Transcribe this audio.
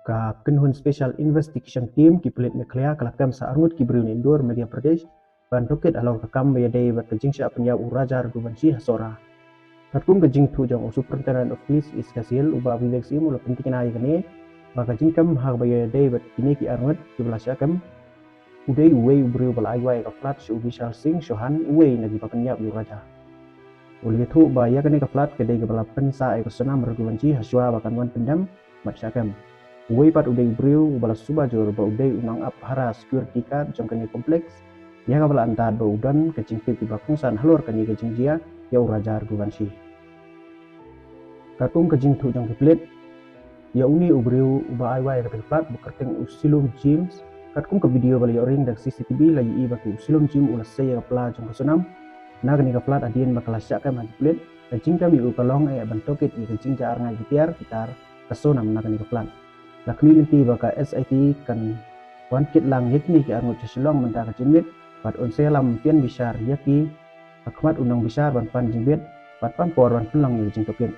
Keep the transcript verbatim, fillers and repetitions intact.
Ka kynhun Special Investigation Team ki pulit Meghalaya ka la kem sa arngut ki briew na Indore, Madhya Pradesh ban tohkit halor ka kam ba ïadei bad ka jingshah pynïap u Raja Raghuvanshi ha Sohra. Katkum ka jingthoh jong u Superintendent of Police East Khasi Hills, u Bah Vivek Syiem, u la pyntikna ïa kane ba ka jingkem ha kaba ïadei bad kine ki arngut kiba la shah kem u dei uwei u briew ba la ai wai ïa ka flat sha u Vishal Singh Chauhan, uwei na kiba pynïap ïa u Raja. U la ïathuh ba ïa kane ka flat ka dei kaba la pynsah ïa ka Sonam Raghuvanshi hashwa ba kan wan pyndem bad shah kem. Uwei pat u dei u briew uba la suba jur ba u dei u nongap phara security guard jong kane ka complex, ïa kaba la antad ba u don ka jingtip kiba kongsan halor kane ka jingjia ïa u Raja Raghuvanshi. Katkum ka jingthoh jong ki pulit, ïa une u briew uba ai wai ïa kata ka flat ba kyrteng u Silom James, katkum ka video ba la ïoh ring da ka C C T V la ïohi ba u Silom James u la sei ïa ka pla jong ka Sonam na kane ka flat hadien ba ka la shah kem ha ki pulit. Ka jingkem ïa u ka long eh ban tohkit ïa ka jingjia arngai ki tiar ki tar ka Sonam na kane ka flat. La khmih lynti ba ka S I T kan wan kit lang ïa kine ki arngut sha Shillong mynta ka janmiet bad un sa ïalam pynbishar ïa ki ha khmat u nongbishar ban pan jingbit bad pan por ban pynlong ïa ka jingtohkit.